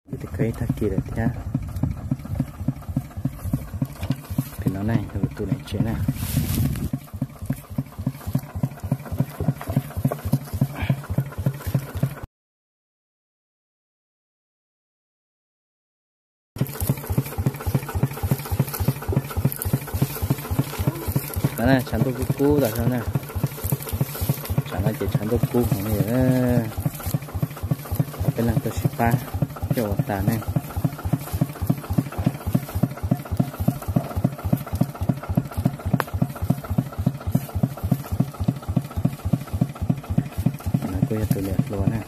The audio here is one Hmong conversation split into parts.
Tus kawg ib tag kis lawm thiab. Pem no ne, yog tus niam tsev na. Tshav ntuj kub kub tas zog na. Tsam no ces tshav ntuj kub heev li. Peb leeg tuaj sib pab coj ua tas ne. No kuj yog tus niam hluas na.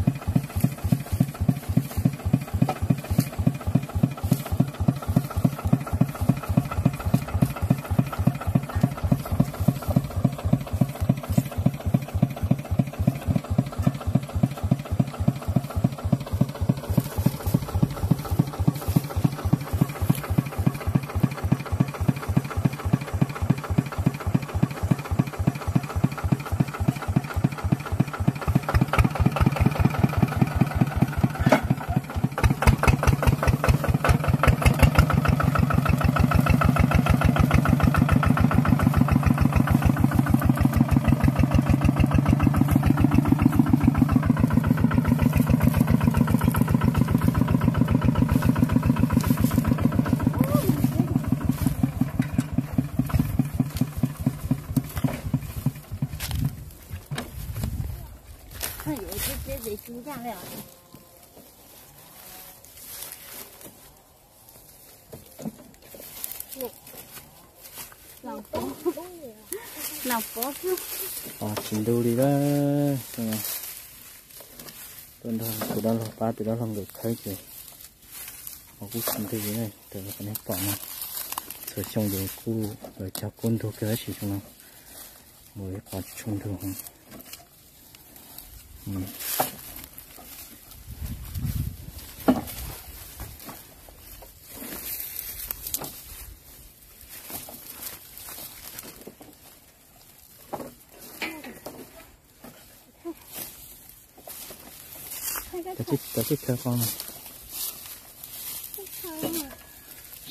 Tsis ntug li lawm. Tuaj nrog tus dab laug pab tus dab laug nkawd khawb ces qhov kuj tsis ntug li na. Raws li qhov nej pom no, txhua xyoo ces kuj cog kub ntug kawg tab sis xyoo no mus ib qhov tsis tshua ntug. Cov tib khawb qos no.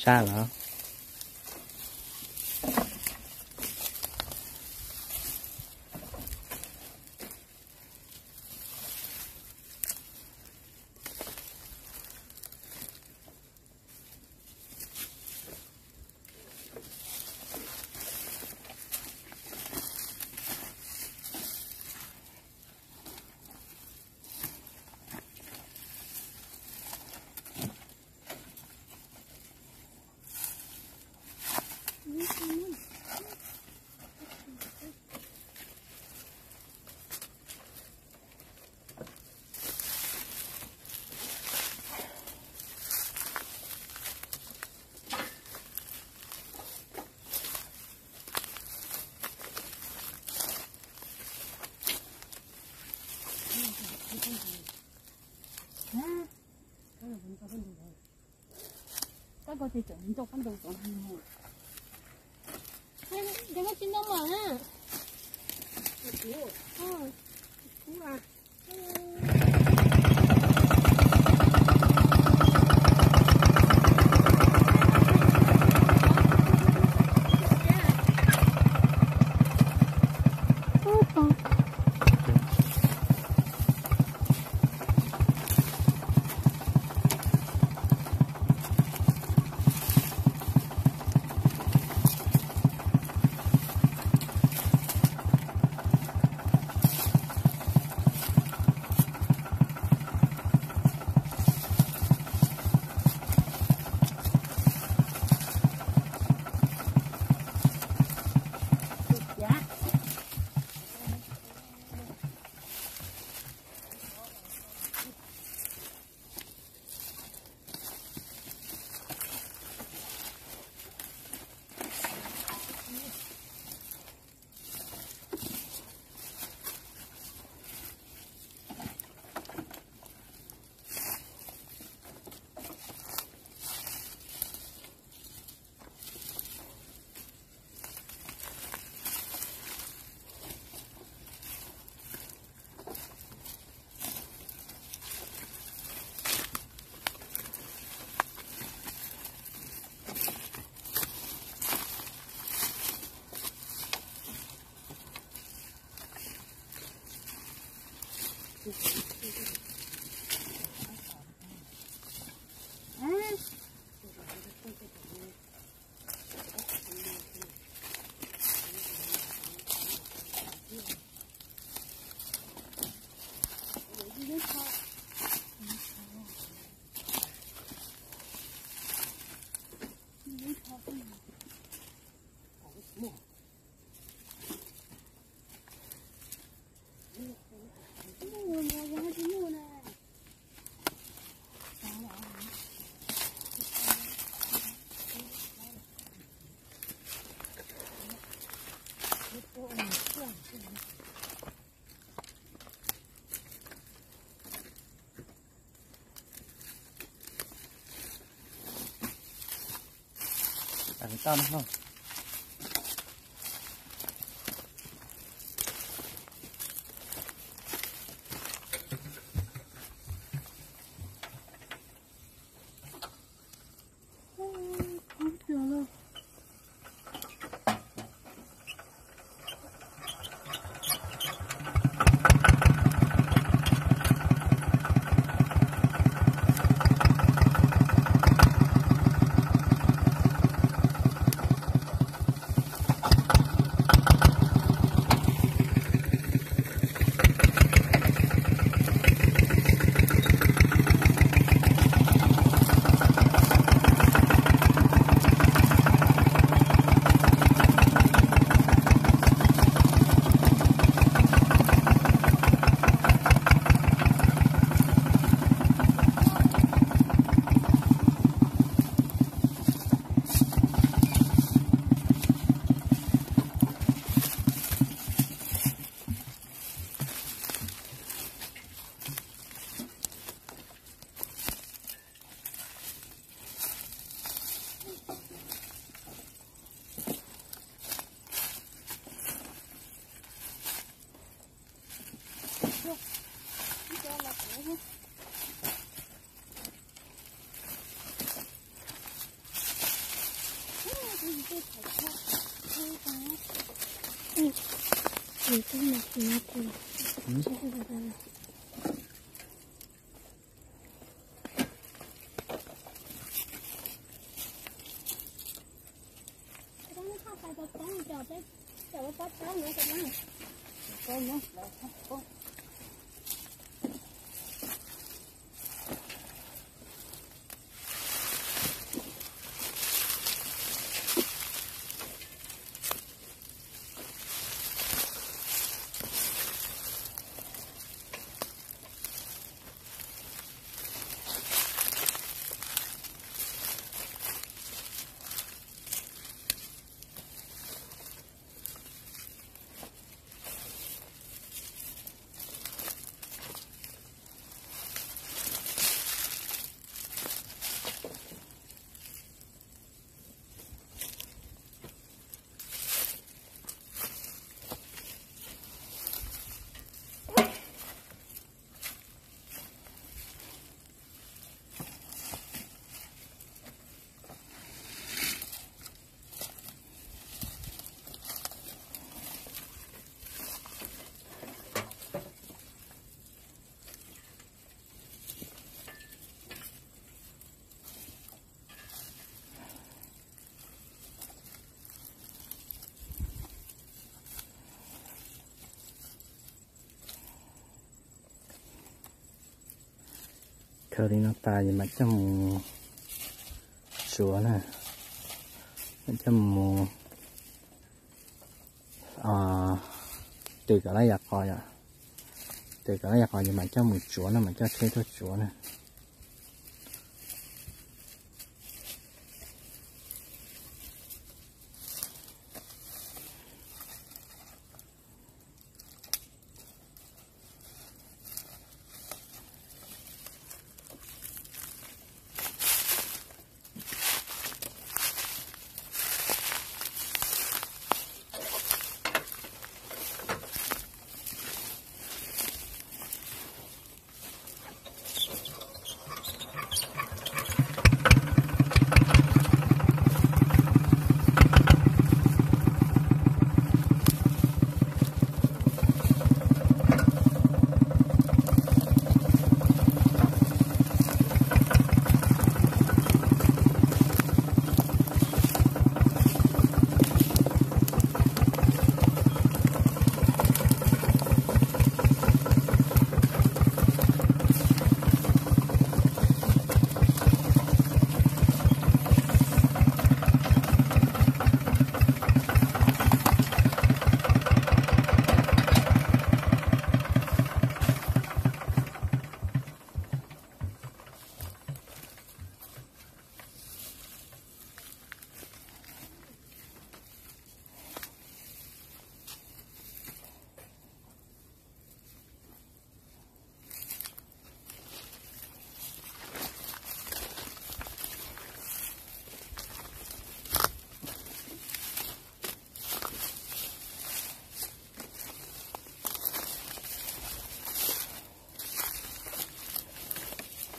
Sab los? Tau no. Khaws li no tas ces mam coj mus tsuav na, mam coj mus tws kom lawv yam qos, tws kom lawv yam qos ces mam coj mus tsuav na, mam coj tsheb tuaj tsuav na.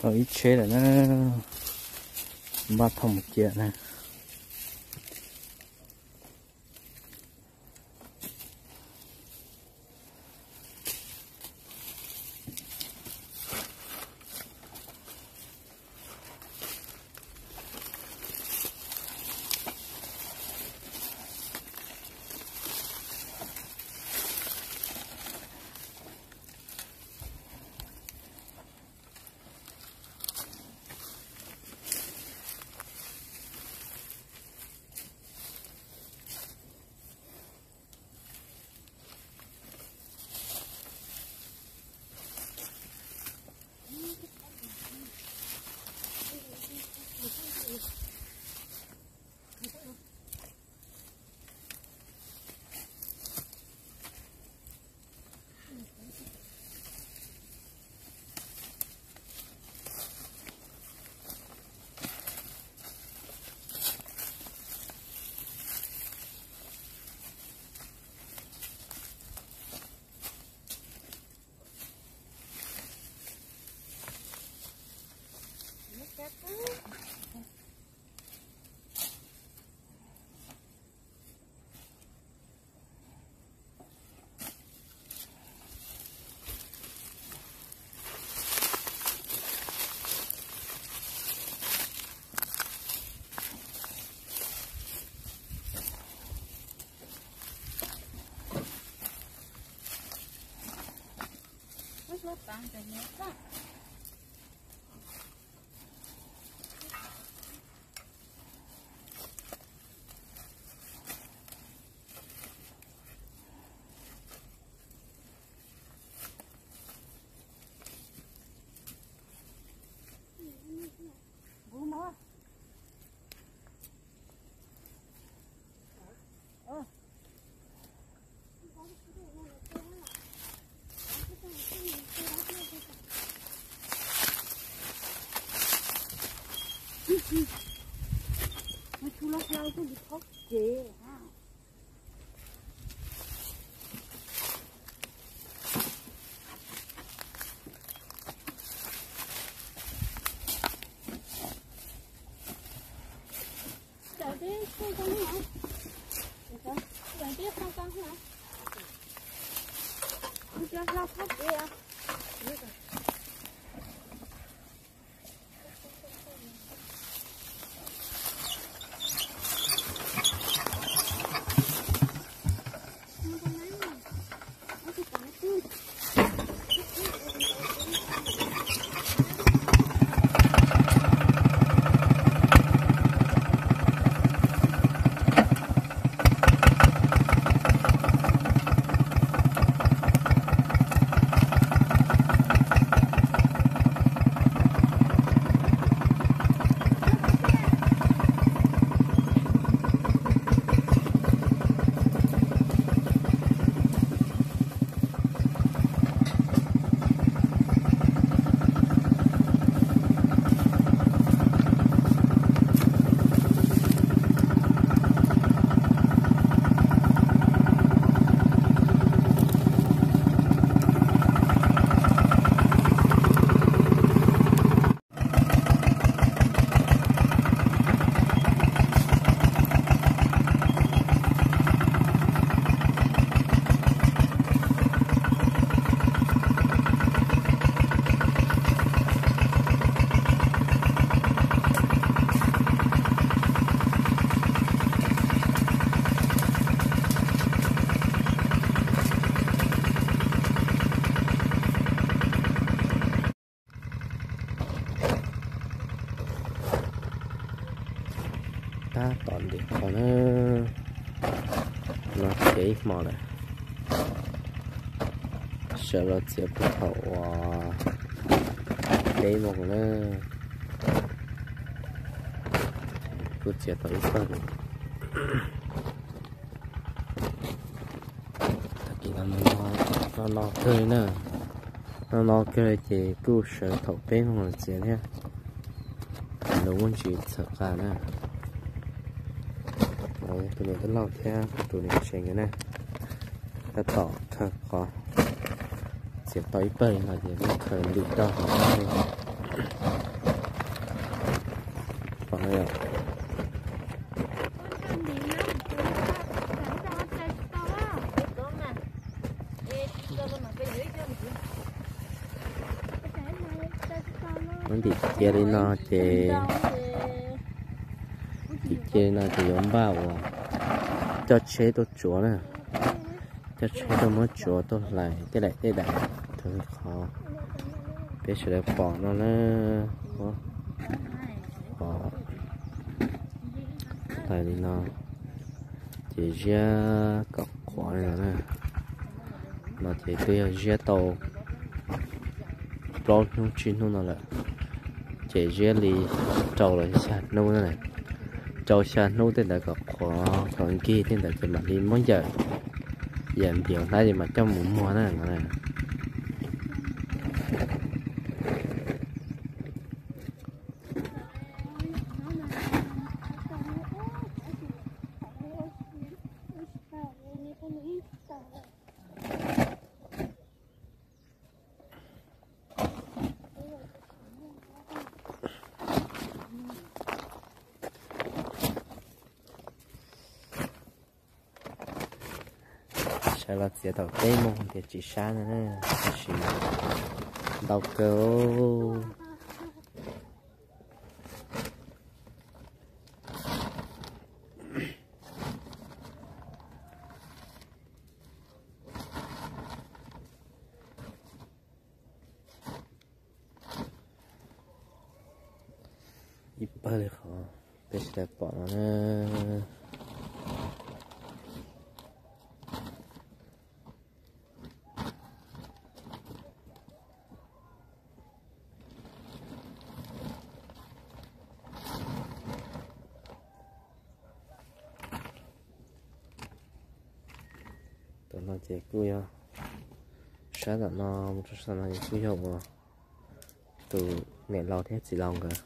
Tau ib tsheb lawm na, npaj thauj mus cia na. Tab tom ntim qhov na, no txiav ib hmo lawm. Sawv los txiav puag thaum uas peb moos na, kuj txiav tau ib pawg li. Tag kis no no kawg li na, no no kawg li ces kuj sawv thaum peb moos los txiav thiab. Lus muaj ntsis txhawv qa na. Tus niam tij laug thiab kuv tus niam tsev nkawd na, tab tom khaws qhov, txiav tau ib pawg li no ces muab khaws ntim rau hauv no li. Ntim cia li no ces, ntim cia li no ces yuav npaj uas coj tsheb tuaj tsuav na, coj tsheb tuaj muab tsuav tuaj hlais tej daim tej daim, qhov peb sawv daws pom no na, pom hlais li no. Ces ziab kom qhuav li no na, no ces twb yog ziab tau plaub hnub tsib hnub no lawm. Ces ziab li rau los xya hnub na, rau xya hnub tej ntawd kom qhuav kom nkig tej ntawd ces mam li muab yawm, yawm ntiav hnab ces mam coj mus muag na no. Sawv los txiav tau peb mus tias tsis sab no, tab sis ntau kawg. Ib pawg li qhov peb sawv daws pom no na. Tam no ces kuj yog sab tam no mus rau sab tam no ces kuj yog uas tus niam laus thiab txiv laus nkawd,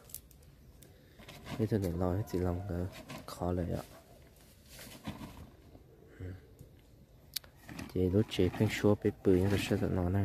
ib tug niam laus thiab txiv laus nkawd khov lawm yom. Ces lub tsev pheeb suab peb pw nyob rau sab tam no na.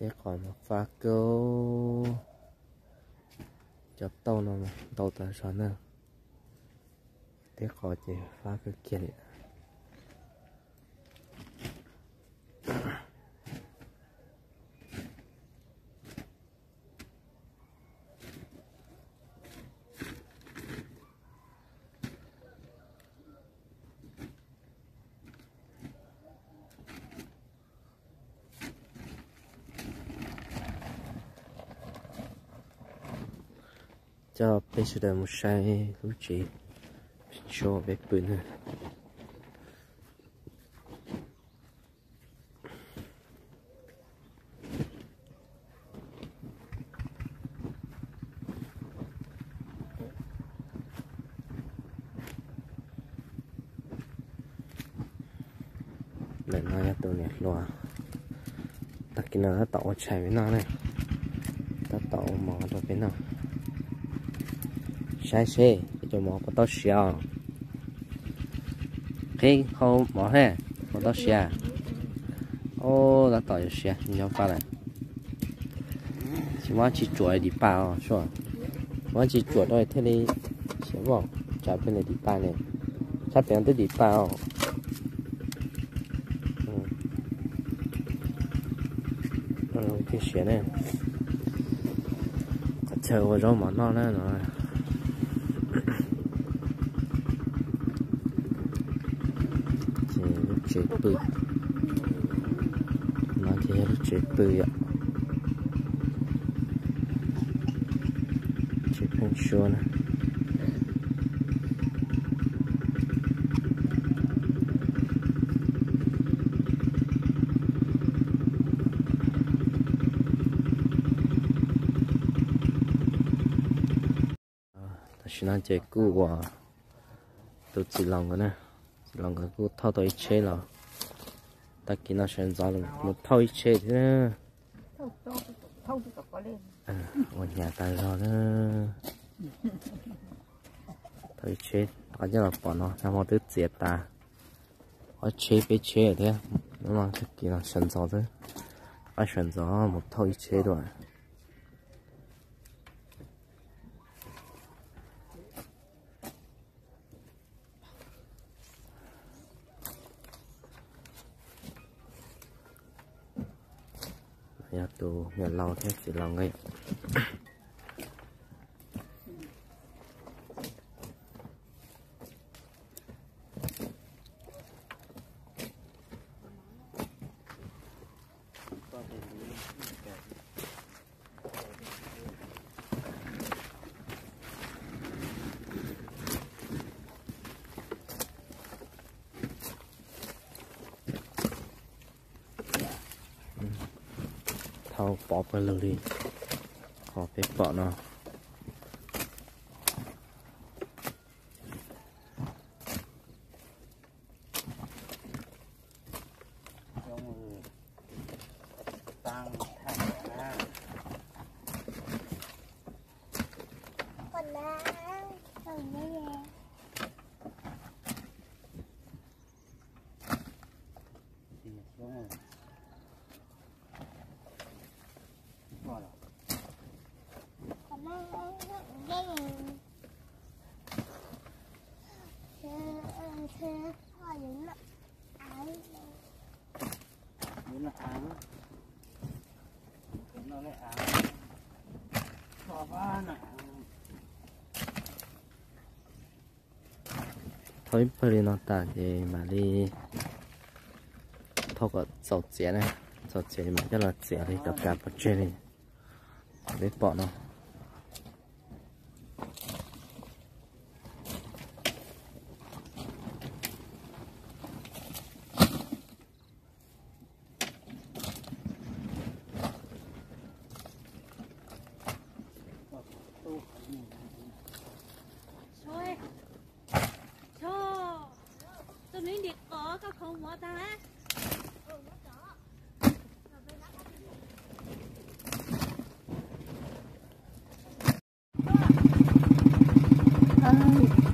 Teb qos mas fab kawg, cov tauj no ntau tas zog na. Teb qos ces fab kawg kiag li. Coj peb sawv daws mus saib lub tsev pheeb suab peb pw na. Ntawm no yog tus niam hluas, tag kis no tab tom ua tshais pem no ne, tab tom ua mov rau peb noj. Saib seb cov mov puas tau siav os. Qhib hau mov thiab puas tau siav. Tab tom yuav siav nyob pab lawm. Tsis muab tsis tsuam dim paj os, muab tsis tsuam rau thiaj li siav voj, tsam peb dim paj ne, sab pem twb dim paj os. Thiaj siav ne. Qhov chaw ua zaub mov noj na no. Ces lub tsev pw, no ces yog lub tsev pw yom. Tsev pheeb suab na. Tam sim no ces kuj ua tus txiv laus nkawd na, txiv laus nkawd kuj thauj tau ib tsheb los, tag kis no sawv ntxov mus thauj ib tsheb thiab. Ua hnyav tas zog na. Thauj ib tsheb Qhov coj los pom no nag hmo twb txiav tas ob tsheb peb tsheb thiab. Hnub no tag kis no sawv ntxov xwb, qaij sawv ntxov mus thauj ib tsheb dua. Yog tus niam laus thiab txiv laus nkawd. Thauj pov pawg lug li qhov peb pom no. Thauj ib pawg li no tas ces mam li thauj kom txaus txiav na, txaus txiav mam coj los txiav li cov kas pov tseg li peb pom no.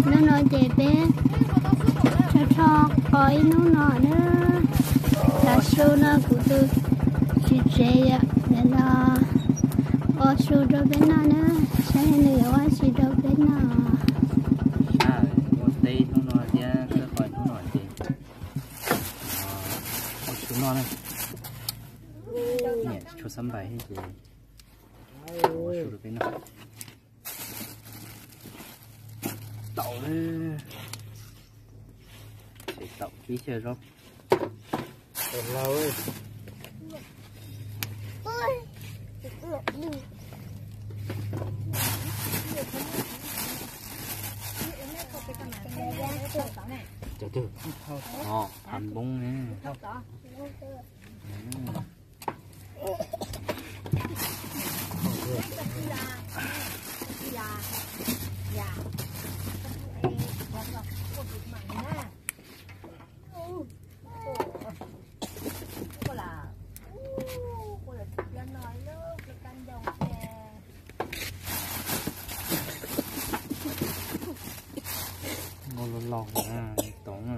Hnub no ces peb rho rho qos ib hnub no na. Tav su no kuv tus txiv tsev yom, nim no ua su rau peb noj na, saib nws yuav ua si rau peb noj. Ua teb hnub no thiab kawg qos hnub no ces ua su noj na. Niam tsis tshua xab npais thiab ces ua su rau peb noj. Taum, ces taum kib xyaw zaub. Cov twg? Ov, hav npoob ne. Nqos los los na, toov na.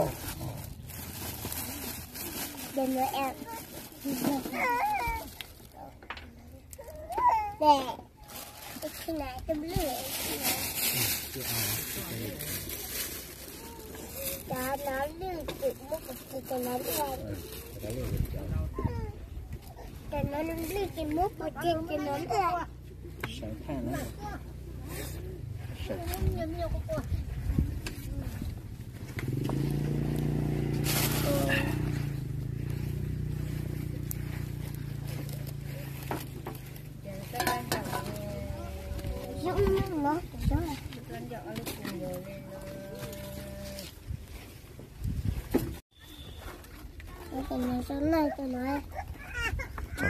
Cov no lwj ces muab pov tseg, cov no lwj, cov no lwj ces muab pov tseg, cov no lwj. Tam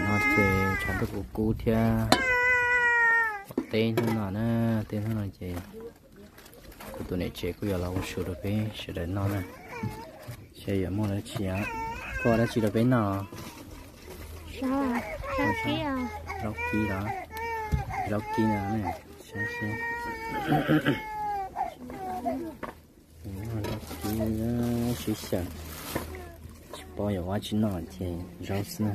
no ces tshav ntuj kuj kub thiab, teb hnub no na, teb hnub no ces kuv tus niam tsev kuj yuav los ua su rau peb sawv daws noj na. Seb yuav muaj dab tsi, koj ua dab tsi rau peb noj? Zaub kib los, zaub kib no, saib seb. Zaub kib sib xyaw, tsis paub yuav ua dab tsi noj ces zaub xwb na.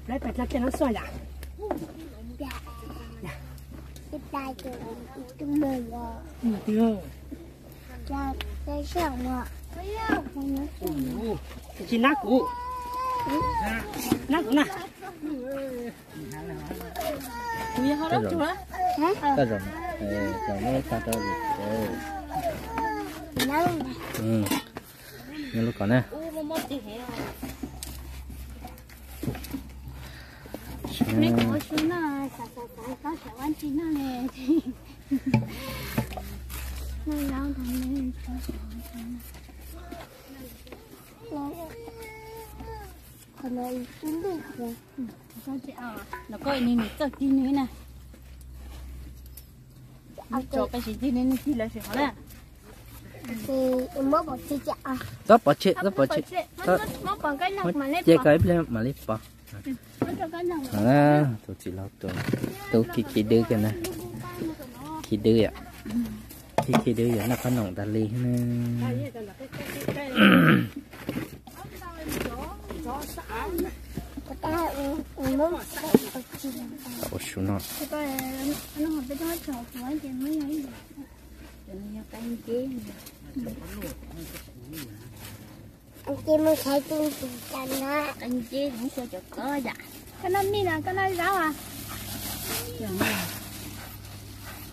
Lawv pais dlaj kiag no xwb yam. Tsis nab kuv, nab kuv na. Kuv yog ho lub tug, nyob lub kom na. Los koj ni nws txawj tig nws na. Tso peb sim tig nws, nws tig lawv sim qhov na. Txhob pov tseg, txhob pov tseg. Ces kom ib pliag mam li pov. Tus txiv laus tus tub khi khi dwb kiag na. Khi dwb yom. Khi khi dwb yom, noj qab noom tas li na. Ua su no. Koj noj mij los koj noj zaub a?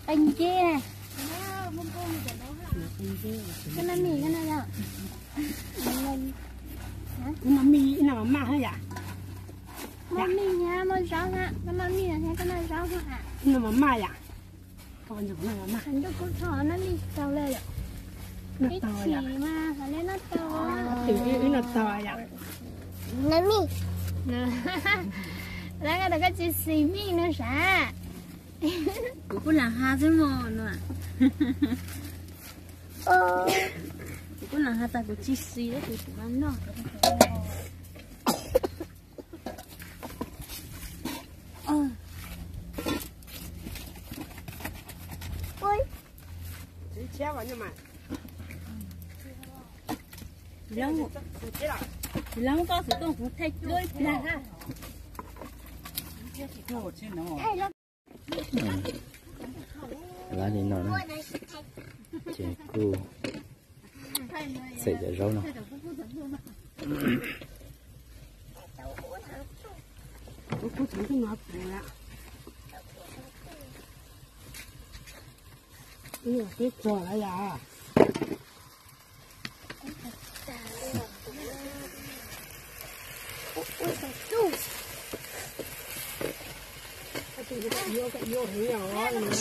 Qee nceb. Koj noj mij koj noj zaub? Kuv noj mij, noj mas maj thiab yam. Noj mij thiab muaj zaub thiab, koj noj mij thiab koj noj zaub thiab a? Noj mas maj yam. Noj kub tshaj noj mij tau lawm yom. Ib chim mas hais li noj tau. Noj mij. Lawv ko tas koj tsis xis mij no sav. Kuv kuj lam has xwb mog no. Kuv kuj lam has tas kuv tsis xis, kuv tsis mas noj. Tsis lab koj xwm tooj kuv thaij cuab ib pliag ha. Lab li no na, ces kuj txawm cov zaub no. Peb txog lawm yom.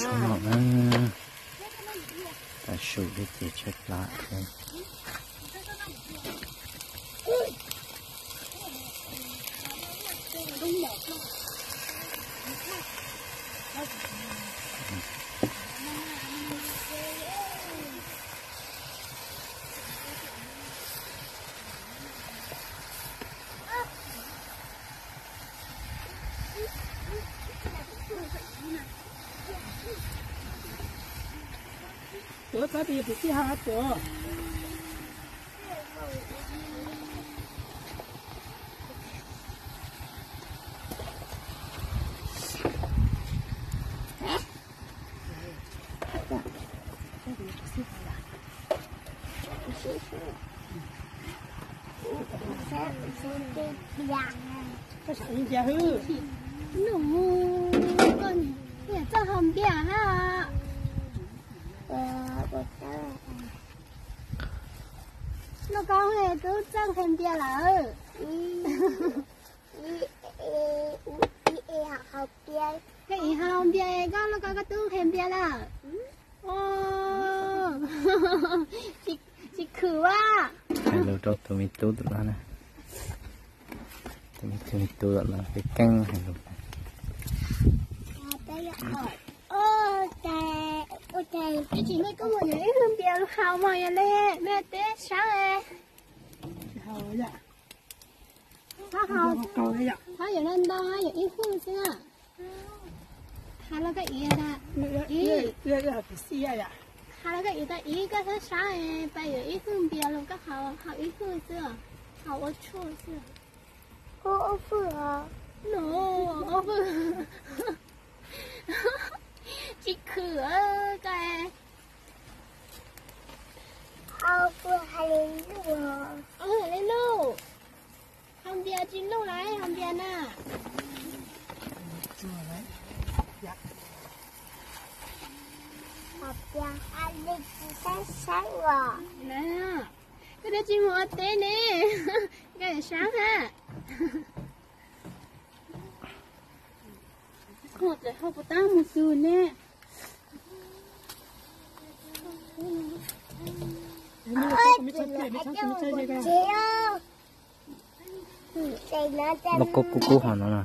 Sub no na, tas su thiab ces tshaib plab thiab. Tuav txog tias yog kwv tij hab tuav. Nws mus, koj niam txawj haus npias na. Lauj, koj twb txawj haus npias lawm. Koj ib haus npias koj, lauj, koj, koj twb haus npias lawm. Tsis khwm a. Hais lus rau tus me tub tom no na. Tus me tub tom no keej keej hais lus. Ib tsis nej koj mus yuav ib hwj npias haus mog, yog li mej teb sab. Txhob haus, txhob yuav ntau ntau, yuav ib hwj xwb na. Hais los koj ib, hais los koj ib tag ib koj sab sab, pab yuav ib hwj npias los koj haus, haus ib hwj xwb, haus ua tshuaj xwb. Ua hwj, ua hwj. Tsis khwm koj. Haus li lauj. Haus npias tsis lauj lawm, haus npias na. Koj twb tsis mus ua teb ne, koj sab na. Koj tseem hau puas tab mus xwb ne. Loj kub kub kub hov no na.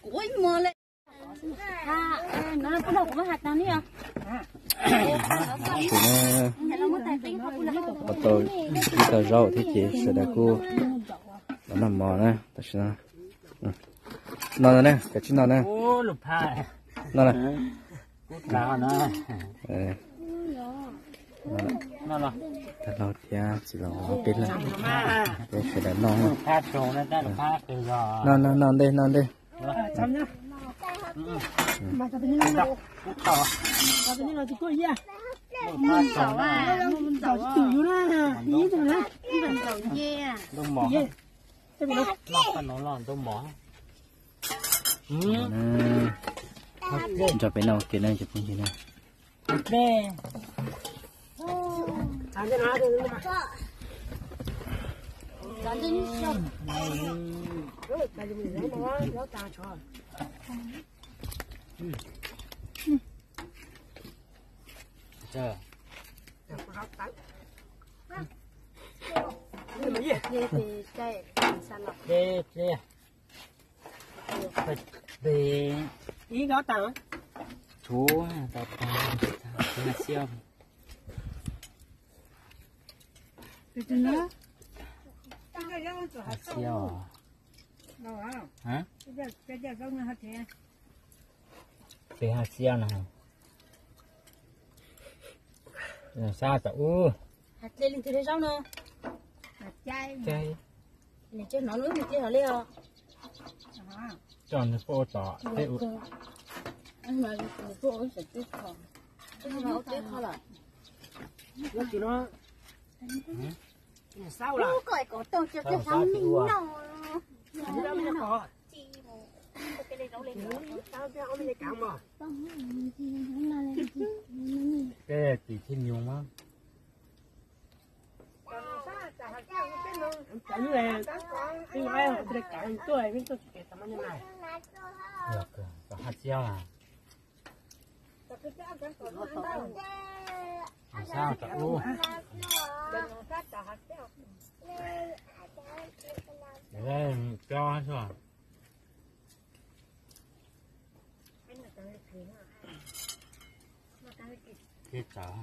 Kuv ib mos li. Ua tau ib tag zaub thiab ces sawv daws kuj los noj mov na, tam sim no. No ne, kav tsij no ne. No na. Tag hlo thiab txiv los peb leeg, peb sawv daws noj. No no no ntej no ntej. Nrog peb noj ua ke na cov phooj ywg na. Ib kob tas, tshuav tas tas, hais xiaus. Hais xiaus. Peb hais xiaus no. Sab tom ub. Hais tle leej twg li zaub no. Coj nws puab ua tom teb ub. Ub, koj kom tau cov peb hab me noj. Peb tsis thib nyuj mas. Los kawg, kom haj xiab mas. Sab tom ub. Cov xwb. Thiab tsawv.